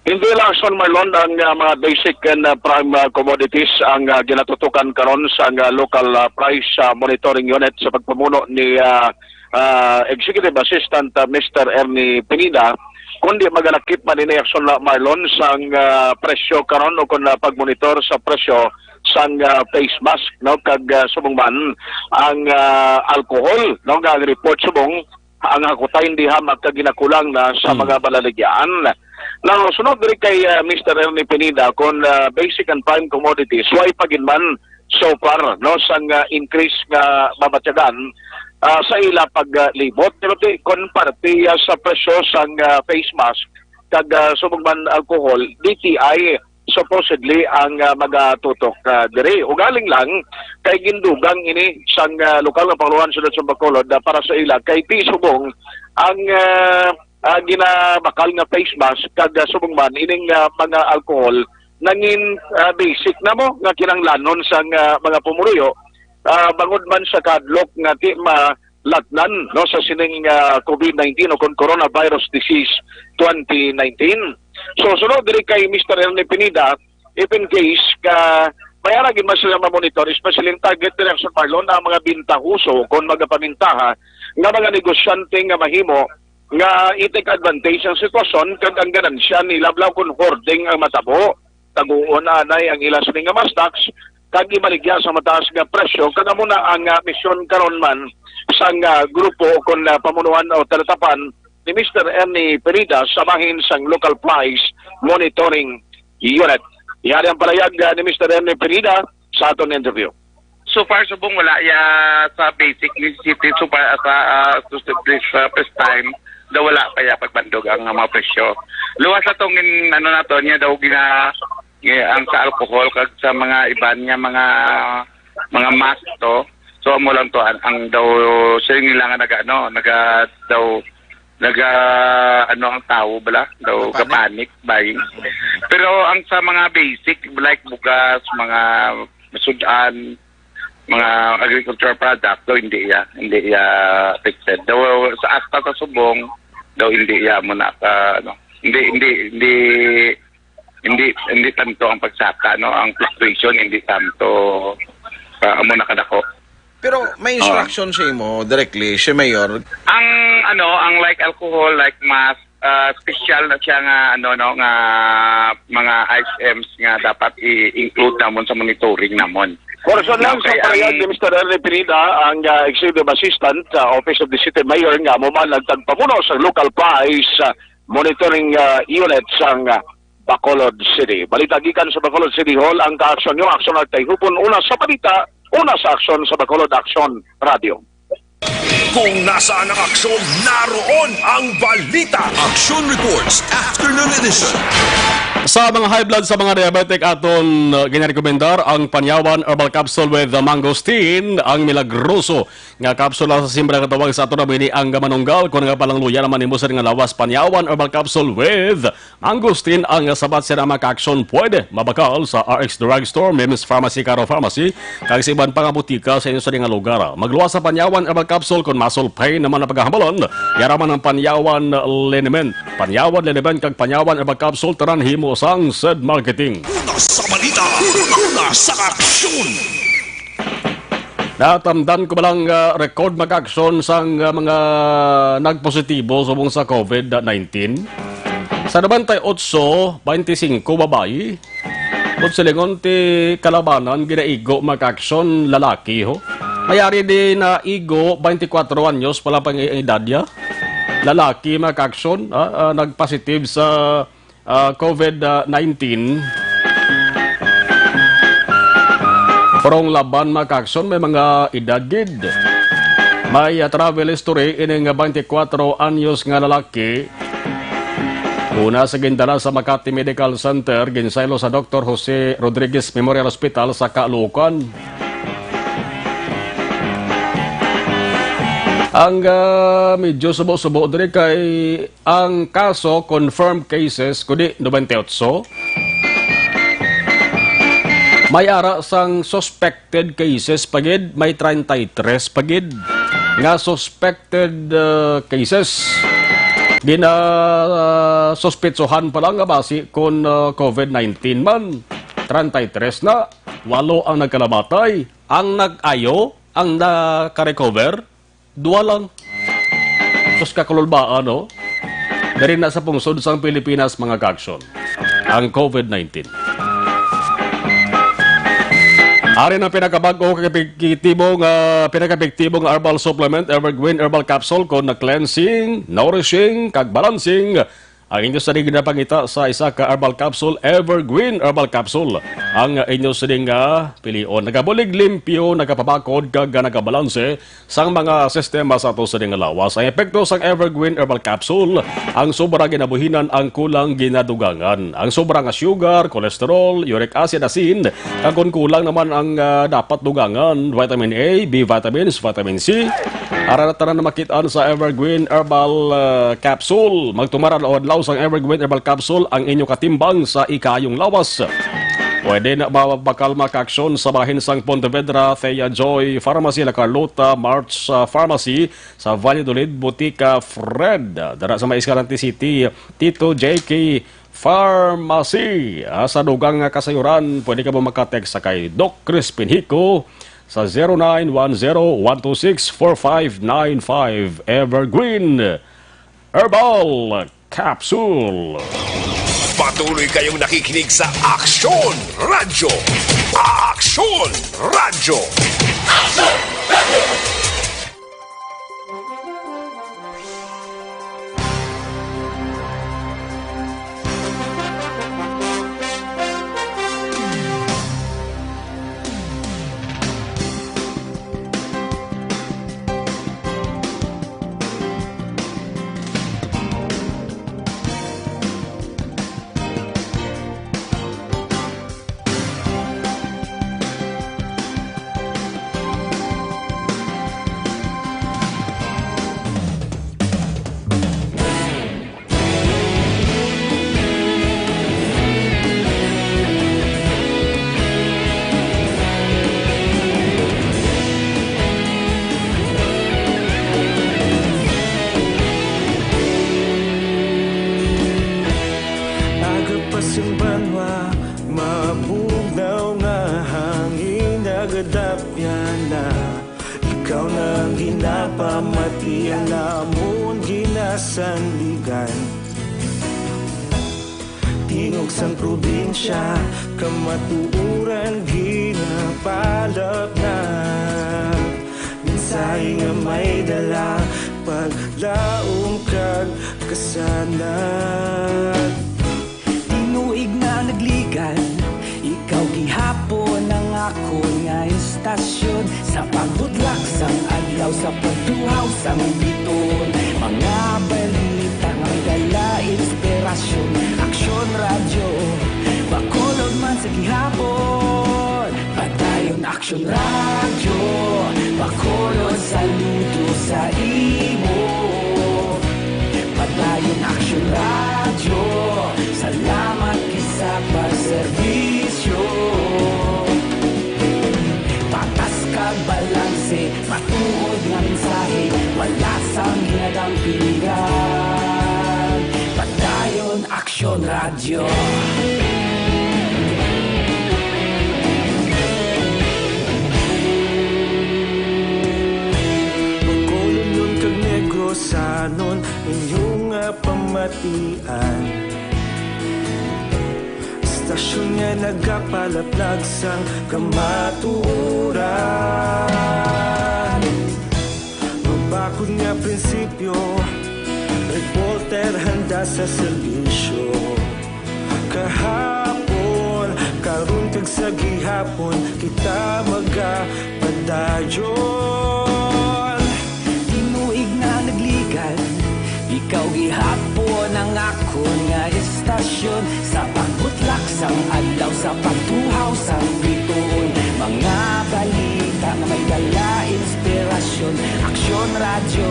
Hindi lang, Aksyon Marlon, ang, ah, mga basic and, ah, prime, ah, commodities ang, ah, ginatutukan karon sa, ah, local, ah, price, ah, monitoring unit sa pagpamuno ni, ah, ah, Executive Assistant, ah, Mister Ernie Pineda, kundi magalakip man ini, Aksyon, ah, Marlon, sang, ah, presyo karon o kung, ah, pagmonitor sa presyo sang, ah, face mask, no, kag, ah, subong man ang, ah, alcohol, no, nga ang report subong ang hakutay hindi hamak kag ginakulang na sa Hmm. mga balaligyaan. Now, sunod diri kay, ah, Mister Ernie Pineda, kung, ah, basic and prime commodities, way pa gid man so far, no, sang, ah, increase nga mabatyagan, ah, sa ila paglibot. Pero di, kung parte, ah, sa presyo sang, ah, face mask kag, ah, subong man alcohol, D T I supposedly ang, ah, magatutok, ah, diri. Ugaling lang, kay gindugang ini sang, ah, lokal nga panguluhan sa Luzon, Bacolod, ah, para sa ila, kay di subong ang, ah, ah, ginabakal nga face mask kag, ah, subong man ining, ah, mga alcohol nangin, ah, basic na mo nga kinahanglanon sang, ah, mga pumuluyo, ah, bangod man sa kahadlok nga di malatnan, no, sa sining, ah, COVID nineteen o kon coronavirus disease twenty nineteen. So, sunod diri kay Mister Ernie Pineda, if in case ka may ara gid man sila ma-monitor, especially ang target ni Action Marlon, ang mga bintahoso kon magapamintaha nga mga negosyante nga mahimo nga i-take advantage ang sitwasyon kag ang ganansya nila, labi kon hoarding ang matabo, taguon anay ang ila sini nga mga stocks kag ibaligya sa mataas nga presyo. Kag amo na ang, ah, misyon karon man sang, ah, grupo kon, ah, pamunuan o talatapan ni Mister Ernie Perida sa bahin sang Local Price Monitoring Unit. Yari ang palayag, ah, ni Mister Ernie Perida sa aton interview. So far, subong wala ya sa basic necessity, so far, sa, ah, to the first, ah, first time, daw wala pa ya pagbandog ang, ah, mga presyo. Luwas na tong in, ano na to, niya daw gina, eh, ang sa alcohol kag sa mga iban niya mga, mga mask to. So, amo lang to, ang, ang daw, siling nila nga naga, ano, naga, daw, naga, ano ang tao bala? Daw, Nagapanic. Gapanic buying. Pero ang sa mga basic, like bugas, mga sud-an, mga agricultural product, so hindi ya, hindi ya affected. Daw sa asta sa subong, daw hindi ya mo na ka, ano, hindi, hindi, hindi, hindi, hindi tanto ang pagsaka, no, ang fluctuation hindi tanto, ah, amo na kadako. Pero may Ah. instruction sa imo directly si Mayor. Ang, ano, ang like alcohol, like mask, ah, special na siya nga, ano, no, nga mga items nga dapat i-include namon sa monitoring namon. Person lang sa Okay, payag ang ni Mister Ernie Pineda, ang, ah, Executive Assistant sa Office of the City Mayor nga amo man nagtagpamuno sa Local Price, ah, Monitoring, ah, Unit sang, ah, Bacolod City. Balita gikan sa Bacolod City Hall, ang kaaksyon niyo, aksyon at tayhupon, una sa balita, una sa aksyon sa Bacolod Aksyon Radio. Kung nasaan ang aksyon, naroon ang balita. Action Reports, Afternoon Edition. Sa mga high blood, sa mga diabetic, aton, uh, ginarekomendar ang Panyawan Herbal Capsule with the Mangosteen, ang milagroso nga kapsula sa simple nga tawag sa aton. Amo ini ang manunggal kon nga palangluya naman nimo sa nga lawas. Panyawan Herbal Capsule with Mangosteen ang sabat sina mga kaaksyon. Pwede mabakal sa R X Drugstore, Mims Pharmacy, Caro Pharmacy, kag sa iban pa nga butika sa inyo sa nga lugar. Magluwas sa Panyawan Herbal Capsule kon muscle pain naman ang pagkahambalon. Yara man ang Panyawan Liniment, Panyawan Liniment kag Panyawan Herbal Capsule, tanan himo sang Sed Marketing. Una sa balita, una sa aksyon. Natamdan ko ba lang, ah, record, mga kaaksyon, sang, ah, mga nagpositibo subong sa COVID nineteen? Sa nobenta y otso, baynte singko babayi. Kun silingon ti kalabanan, ginaigo, mga kaaksyon, lalaki, ho. May ari di naigo, baynte kwatro anyos pa lang pang edad niya. Lalaki, mga kaaksyon, ah, ah, nagpositive sa ah, COVID nineteen. Pero ang laban, mga kaaksyon, may mga edad gid. May, ah, travel history ining baynte kwatro anyos nga lalaki. Una sa gindala sa Makati Medical Center, ginsaylo sa Doktor Jose Rodriguez Memorial Hospital sa Caloocan. Ang, ah, medyo subo-subo diri kay ang kaso, confirmed cases, kundi nobenta y otso. May ara sang suspected cases pa gid, may treinta y tres pa gid nga suspected, uh, cases. Gina, uh, suspetsohan pa lang nga basi kon, uh, COVID nineteen man. Treinta y tres na, walo ang nagkalamatay. Ang nag-ayo, ang naka-recover, duwa lang. Sus, kakululbaan, no? Diri na sa pungsod sang Pilipinas, mga kaaksyon, ang COVID nineteen. Ari na pinakabag-o kag epektibo nga, pinakaepektibo nga herbal supplement, Evergreen Herbal Capsule, kon na cleansing, nourishing, kag balancing. Ang inyo sining ginapangita sa isa ka herbal capsule, Evergreen Herbal Capsule, ang inyo sining nga pilion. Nagabulig limpyo, nagapabakod, kag nagabalanse sang mga sistema sa ato sining nga lawas. Ang epekto sang Evergreen Herbal Capsule, ang sobra ginabuhinan, ang kulang ginadugangan. Ang sobra nga sugar, cholesterol, uric acid, asin, kag kon kulang naman ang, ah, dapat dugangan, vitamin A, B vitamins, vitamin C, ara na tanan makit-an sa Evergreen Herbal, ah, Capsule. Magtumar adlaw-adlaw sang Evergreen Herbal Capsule ang inyo katimbang sa ikaayong lawas. Pwede na mabakal, mga kaaksyon, sa bahin sang Pontevedra, Thea Joy Pharmacy, La Carlota, March, ah, Pharmacy, sa Valladolid, Botica Fred, dara sa may Escalante City, Tito J K Pharmacy. Ah, sa dugang nga kasayuran, pwede ka mo makatext sa kay Doc Crispin Hico sa zero nine one zero one two six four five nine five. Evergreen Herbal Capsule. Patuloy kayong nakikinig sa Aksyon Radyo. Aksyon Radyo. Aga pa sing banwa, mabugnaw nga hangin nagadapyan na. Ikaw na ang ginapamati, ang amon ginasandigan. Tingog sang probinsya, kamatuoran ginapalapnag. Mensahe nga may dala, paglaom kag kasanag. Tinuig na nagligad, ikaw gihapon ang akon nga istasyon. Sa pagbudlak sang adlaw, sa pagtuhaw sang bituon, mga balita nga may dala inspirasyon. Aksyon Radyo, Bacolod man sa gihapon. Padayon Aksyon Radyo, Bacolod, saludo sa imo. Padayon Aksyon Radyo, salamat gid sa pagserbisyo. Patas kag balanse, matuod nga mensahe, wala sang ginadampingan. Padayon Aksyon Radyo. Bacolodnon kag Negrosanon, inyo nga pamatian. Istasyon nga nagapalaplag sang kamatuoran. Mabakod nga prinsipyo, reporter handa sa serbisyo. Kahapon, karon kag sa gihapon, kita magapadayon. Tinuig na nagligad, ikaw gihapon ang akon nga istasyon. Sa pagbutlak sang adlaw, sa pagtuhaw sang bituon, mga balita nga may dala inspirasyon. Aksyon Radyo,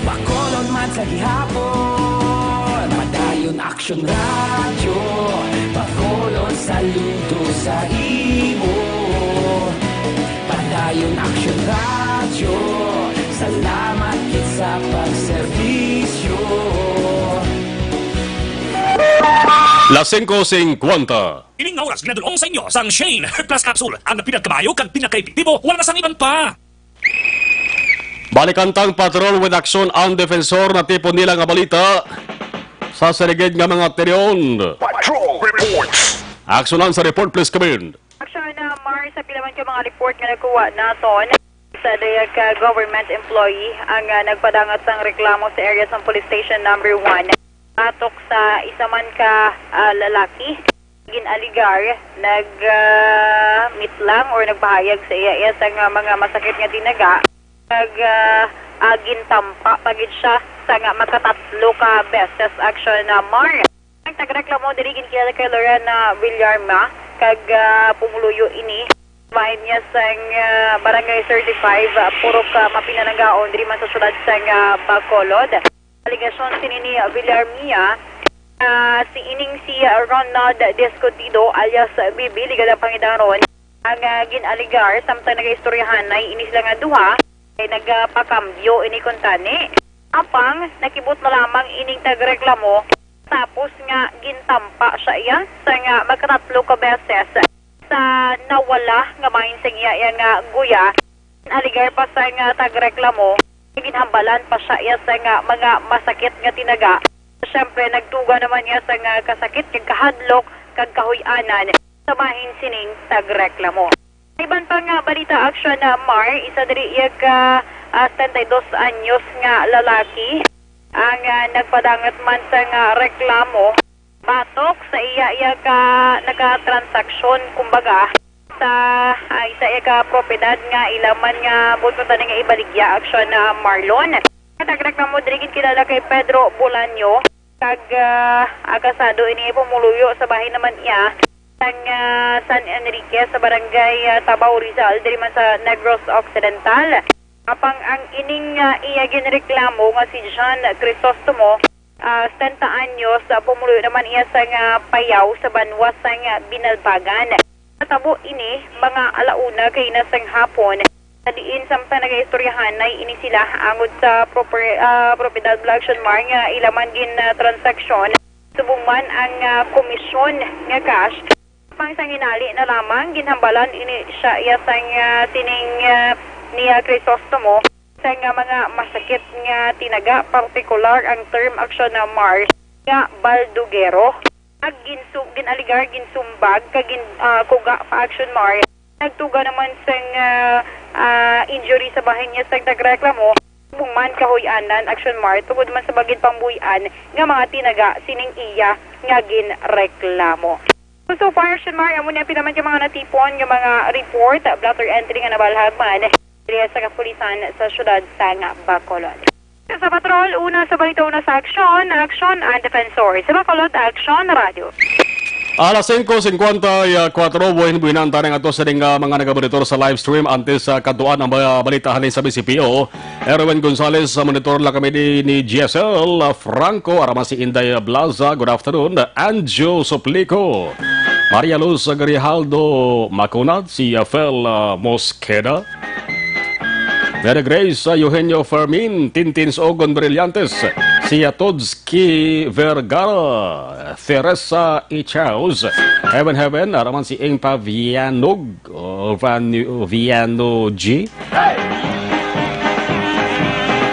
Bacolod man sa gihapon. Padayon Aksyon Radyo, Bacolod, saludo sa imo. Padayon Aksyon Radyo, salamat gid sa pagserbisyo. Las singko singkwenta. Ining nga oras ginadul-ong sa inyo sang Shane Heart Plus Capsule, ang pinakabayo kag pinakaepektibo, wala na sang iban pa. Balikan tang Patrol with Aksyon, ang Defensor, natipon nila nga balita sa siringid nga mga terion. Patrol Reports. Aksyonan sa report, please come in. Aksyon, ah, Mar, sa pila man ka mga report nga nakuha naton, sa dayag ka government employee ang, ah, nagpadangat sang reklamo sa area sang Police Station Number One. Batok sa isa man ka, ah, lalaki, gin-alegar nag, ah, mitlang or nagpahayag sa iya, iya sang, ah, mga masakit nga tinaga. Nag, ah, ah, gintampa pa gid siya sang makatatlo ka beses. Aksyon, ah, Mar. Ang tagareklamo diri ginkilala kay Lorena Villarma, kag, ah, pumuluyo ini. Bahin niya sang, ah, Barangay thirty-five, ah, purok, ah, Mapinananggaon, diri man sa syudad sang, ah, Bacolod. Alegasyon sini ni Villarmia, ah, si ining si, ah, Ronald Discutido alias Bibi, ligad ang pangidaron, ang, ah, gin-alegar samtang nagaistoryahanay ini sila nga duha, kay nagapakambyo ini kuntani. Apang nakibot na lamang ining tagareklamo, Tapos nga gintampa siya iya sa nga magkatatlo ka beses sa nawala nga bahin sang iya, iya nga guya. Alegar pa sa nga tagreklamo, ginhambalan pa siya iya sa nga mga masakit nga tinaga. Siyempre, nagtuga naman niya sa nga kasakit, kag kahadlok, kag kahuy-anan sa bahin sining tagreklamo. Iban pa nga balita, Action, ah, Mar, isa diri iya ka, ah, setenta y dos anyos nga lalaki ang, ah, nagpadangat man sa nga reklamo batok sa iya, iya ka nagkatransaksyon, kumbaga, sa, ah, isa iya ka propiedad nga ila man nga buot kuntani nga ibaligya, Action, ah, Marlon. Ang tagreklamo diri gid kilala kay Pedro Bolaño, kag, ah, ah, kasado ini, pumuluyo sa bahin naman iya sang, ah, San Enrique sa barangay, ah, Tabaw, Rizal, diri man sa Negros Occidental. Apang ang ining, ah, iya ginreklamo nga si John Crisostomo, ah, setenta anyos, ah, pumuluyo naman iya sang, ah, Payaw sa banwa sang, ah, Binalbagan. Natabo ini mga alauna kaina sang hapon, sa diin samtang nagaistoryahanay ini sila angod sa proper-, ah, propiedad, Action Mar, nga ila man gin, ah, transaksyon. Subong man ang, ah, komisyon nga cash. Pang sang hinali na lamang, ginhambalan ini siya iya sang, ah, sining, ah, niya Crisostomo sa nga mga masakit nga tinaga, partikular ang term, Action Mar, nga baldugero. Ag ginsu-, ginaligar, ginsumbag, kag gin-, ah, kuga pa, Action Mar. Nagtuga naman sang, ah, ah, injury sa bahin niya sang nagreklamo. Subong man kahuy-anan, Action Mar, tungod man sa bagin pangbuy-an nga mga tinaga sining iya nga ginreklamo. So far, Action Mar, amo ni ang pinaman ka mga natipon nga mga report, blotter entry nga nabalhag man diri sa kapulisan sa siyudad sang Bacolod. Sa patrol, una sa balita, una sa aksyon, aksyon ang defensor. Sa Bacolod, Aksyon Radio. Alas singko singkwenta y kuwatro, buhin-buhinan ta nga ato sa ding, ah, mga nagamonitor sa live stream. Antes sa kadtuan ang mga balita halin sa B C P O, Erwin Gonzalez, sa monitor lang kami di ni G S L Franco, araman si Inday Blaza, good afternoon, Anjo Suplico, Maria Luz Grijaldo Macunat, si, ah, Fel, ah, Mosqueda, Mary Grace, ah, Eugenio Fermin, Tintin Sogon Brillantes, si, ah, Todski Vergara, Teresa Ichaus, Heaven Heaven, araman si Ing Pavianog, o Vanu-, Viano G.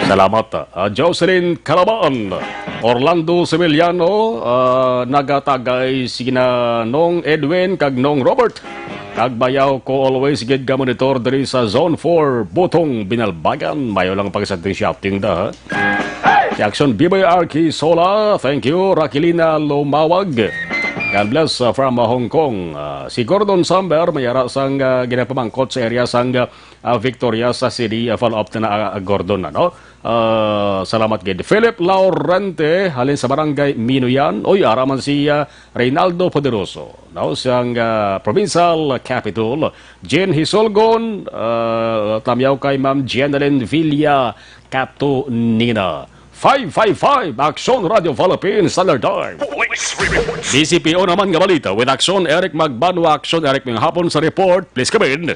Salamat, ah, Jocelyn Calaban, Orlando Sevillano, ah, nagatagay si Ginanong Edwin kag Nong Robert. Kag bayaw ko always gid ga monitor diri sa Zone four, Butong, Binalbagan. Mayo lang pag-shouting da, ha? Si Action B B R Kisola, thank you. Raquelina Lumawag, God bless, uh, from, uh, Hong Kong. Uh, si Gordon Samber, may ara sang, uh, ginapamangkot sa area sang, uh, Victoria sa City. Uh, follow up na na, uh, Gordon, ano? Uh, salamat gid. Philip Laurente, halin sa Barangay Minuyan. Oy, araman si, uh, Reynaldo Poderoso, no, sang, ah, Provincial Capitol, Jean Hisolgon, ah, tamyaw kay Ma'am Jeneline Villa Catonina. Five five five, Action Radio Philippines Standard Time. Police Report. D C P O naman nga balita with Action Eric Magbanwa. Action Eric, mayong hapon sa report. Please come in.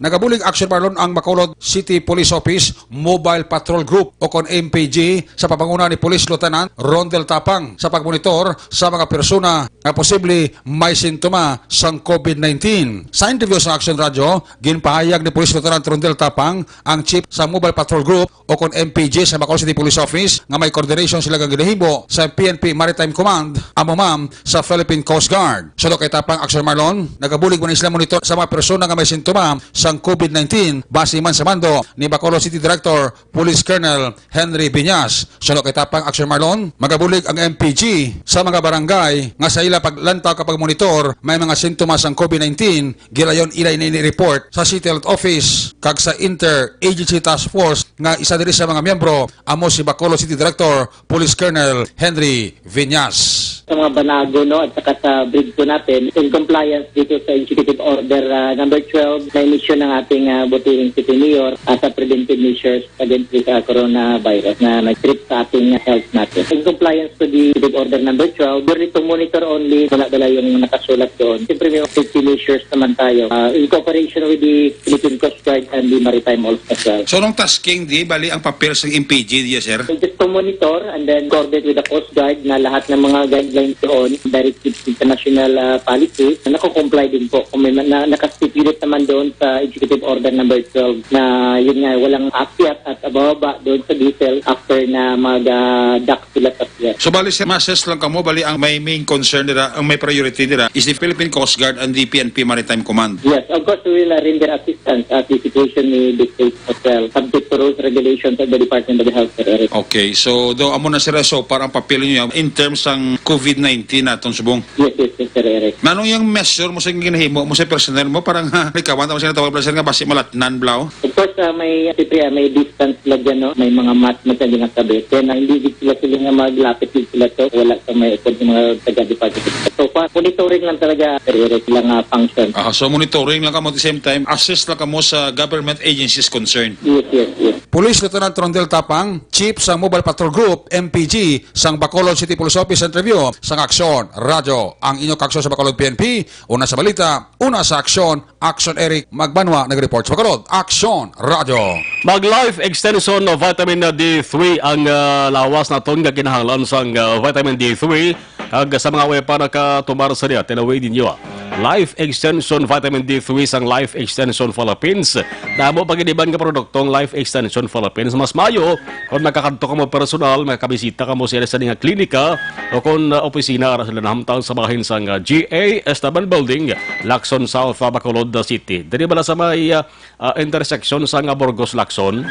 Nagabulig, Action Marlon, ang Bacolod City Police Office Mobile Patrol Group o kon M P G sa pamanguna ni Police Lieutenant Rondel Tapang sa pagmonitor sa mga persona nga posible may sintoma sang COVID nineteen. Sa interview sa Action Radio, ginpahayag ni Police Lieutenant Rondel Tapang, ang chief sa Mobile Patrol Group o kon M P G sa Bacolod City Police Office, nga may coordination sila nga ginahimo sa P N P Maritime Command, amo man sa Philippine Coast Guard. Suno kay Tapang, Action Marlon, nagabulig man sila monitor sa mga persona nga may sintoma sang COVID nineteen, base man sa mando ni Bacolod City Director Police Colonel Henry Viñas. Suno kay Tapang, Action Marlon, magabulig ang M P G sa mga barangay nga sa ila paglantaw kag pagmonitor may mga sintoma sang COVID nineteen, gilayon ila ini i-report sa City Health Office kag sa Inter-Agency Task Force nga isa diri sa mga miyembro amo si Bacolod City Director Police Colonel Henry Viñas. sa mga banago, no, at saka sa breed po natin, in compliance dito sa Executive Order, ah, number twelve na inisyu ng ating, ah, butihing City Mayor as a preventive measures against this, ah, coronavirus na nag-trip sa ating health natin. In compliance to the Executive Order number twelve, we're to monitor only, wala, wala yung nakasulat doon. Siyempre, may safety measures naman tayo, ah, in cooperation with the Philippine Coast Guard and the Maritime Office as well. So, nung tasking, di bali ang papel sa M P G, di, sir? So, just to monitor and then coordinate with the Coast Guard na lahat ng mga guidelines doon, directive sa national, ah, policy, na nako-comply din po. Kung may ma-, na, nakastipulate naman doon sa Executive Order number twelve na yun nga, walang akyat at bababa doon sa vessel after na mag, ah, dock sila sa pier. So, bali, sir, ma-assess lang kamo, bali, ang may main concern nila, ang may priority nila is the Philippine Coast Guard and the P N P Maritime Command. Yes, of course, we will, uh, render assistance as the situation may dictate as well, subject to rules, regulations of the Department of Health, Sir Eric. Okay, so, do, amo na, sir, so, parang papel niyo in terms sang COVID nineteen natong subong. Yes, yes, yes, Sir Eric. Nanong yung measure mo sa ginahimo mo sa personnel mo, parang, ha, likawan, tapos yung natawag, sir, nga basi malatnan, blaw? Of course, ah, may, siyempre, ah, may distance sila dyan, no? May mga mask na sila ginakabit. Then, ah, hindi gid sila, sila nga maglapit gid sila to. Wala sa may upod ng mga taga-department. So, pa, monitoring lang talaga, Sir Eric, lang, ah, function. Ah, so monitoring lang kamo at the same time, assist lang kamo sa government agencies concerned. Yes, yes, yes. Police Lieutenant Rondel Tapang, Chief sa Mobile Patrol Group, M P G, sang Bacolod City Police Office, interview sang Aksyon Radyo. Ang inyo kaaksyon sa Bacolod P N P, una sa balita, una sa aksyon, Action Eric Magbanwa nag-report sa Bacolod. Action Radyo. Mag Life Extension of Vitamin D three ang, ah, lawas naton nga kinahanglan sang, ah, vitamin D three, kag sa mga way pa nakatumar sa niya, tinawid ninyo, ah, Life Extension Vitamin D three sang Life Extension Philippines. Damo pa gid iban nga produktong Life Extension Philippines. Mas mayo kung makakadto kamo personal, makakabisita kamo sa ila sa nga klinika o kung, ah, opisina ara sila nahamtang sa bahin sang, ah, G A Esteban Building, Lacson South, ah, Bacolod City. Diri bala sa may, ah, ah, intersection sang, ah, Burgos Lacson.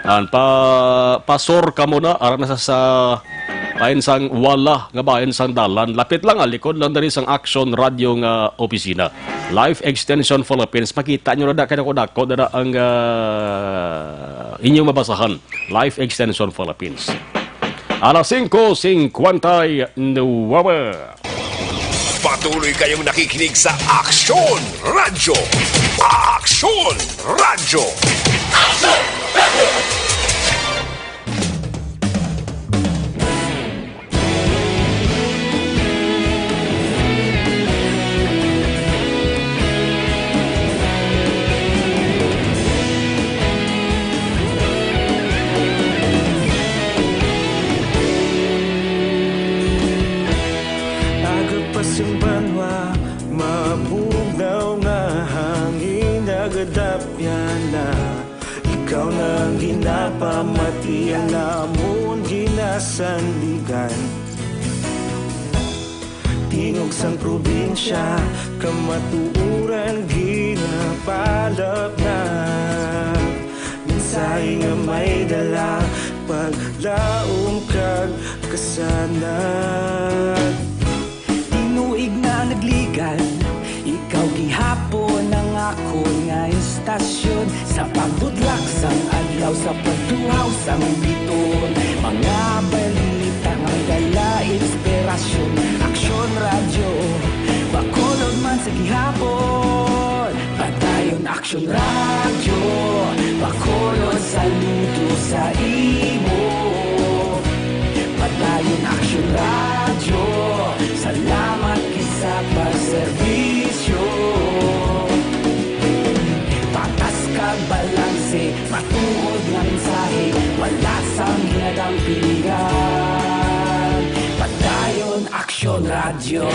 An pa, pasor ka muna, ara na sa, sa pain sang wala nga bahin sang dalan. Lapit lang, ah, likod lang diri sang Action Radio nga opisina. Life Extension Philippines, makita nyo na da, kay dako-dako na da ang, ah, inyong mabasahan. Life Extension Philippines. Alas singko singkwenta y nuwebe. Patuloy kayong nakikinig sa Aksyon Radyo. Aksyon Radyo. Agapas ang banwa, mabugnaw nga hangin, nagadapyan na. Ikaw na ang ginapamati, ang amon ginasandigan. Tingog sang probinsya, kamatuoran ginapalapnag. Mensahe nga may dala, paglaom kag kasanag. Tinuig na nagligan, ikaw gihapon ang akon nga istasyon. Sa pagbudlak sang adlaw, sa pagtuhaw sang biton, mga balita nga dala inspirasyon. Aksyon Radyo, Bacolod man sa gihapon. Padayon Aksyon Radyo, Bacolod, saludo sa imo. Padayon Aksyon Radyo, salamat gid sa pagserbisyo. Patas kag balanse, matuod nga mensahe, wala sang ginadampigan. Padayon Aksyon Radyo.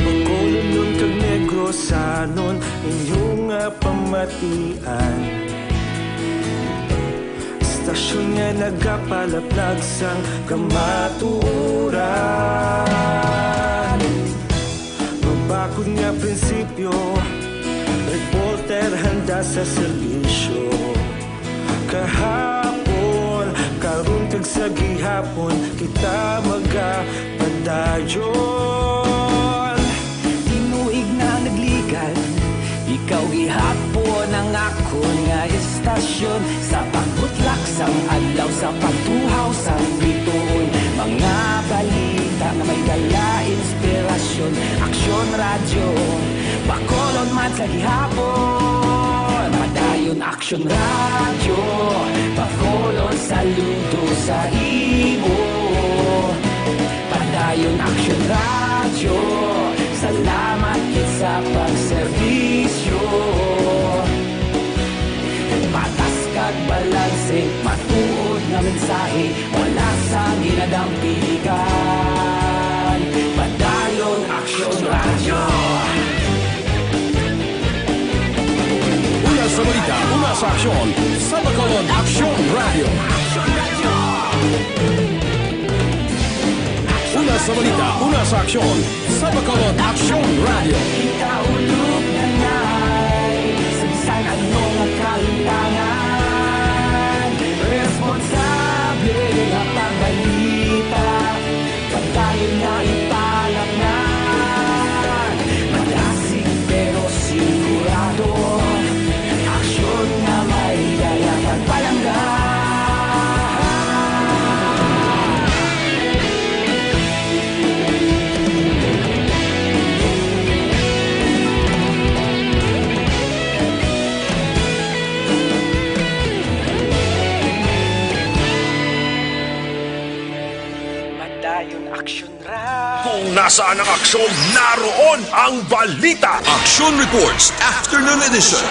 Bacolodnon kag Negrosanon, inyo nga pamatian. Istasyon nga nagapalaplag sang kamatuoran. Mabakod nga prinsipyo, reporter handa sa serbisyo. Kahapon, karon kag sa gihapon, kita magapadayon. Tinuig na nagligan, ikaw gihapon ang akon nga istasyon. Sa pagbutlak sang adlaw, sa pagtuhaw sang bituon, mga balita nga may dala inspirasyon. Aksyon Radyo, Bacolod man sa gihapon. Padayon Aksyon Radyo, Bacolod, saludo sa imo. Padayon Aksyon Radyo, salamat gid sa pagserbisyo. Patas kag balanse, matuod nga mensahe, wala sang ginadampingan. Padayon Aksyon Radyo. Una sa balita, una sa aksyon, sa Bacolod, Aksyon Radyo. Una sa balita, una sa aksyon, sa Bacolod, Aksyon Radyo. Ikaulog na ngay, sa bisan ano nga kalimtangan, responsable nga pagbalita, pagtayo na ipalaknan. Madasig pero sigurado, aksyon nga may dala kag palangga. Padayon Aksyon Radyo. Kung nasaan ang aksyon, naroon ang balita. Aksyon Reports, Afternoon Edition.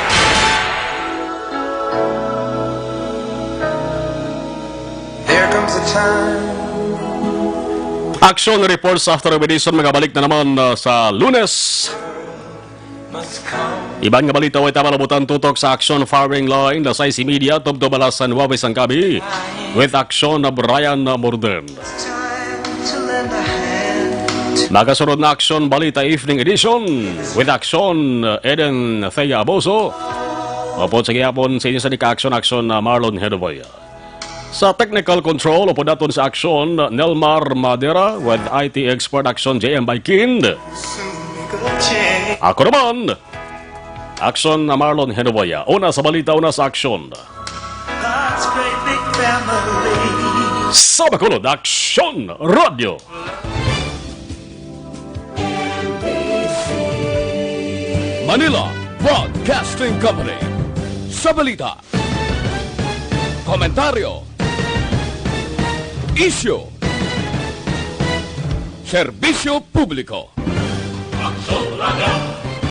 There comes a time. Aksyon Reports Afternoon Edition, magabalik na naman, uh, sa Lunes. Iban nga balita way ta malabutan tutok sa aksyon firing line, alas sais y media tubtob alas nuwebe sang gabi, with aksyon na Brian Morden. Magasunod na aksyon balita evening edition, with aksyon Eden Thea Aboso. Upod sa gihapon sa inyo sa nika aksyon, aksyon na Marlon Hedovoy. Sa technical control, upod naton sa aksyon, Nelmar Madera, with I T expert aksyon, J M Baikind. Ako naman, aksyon na Marlon Henoboya. Una sa balita, una sa aksyon. Sa Bacolod, Aksyon Radyo. Manila Broadcasting Company. Sa balita, komentaryo, isyu, serbisyo publiko. Aksyon Radyo.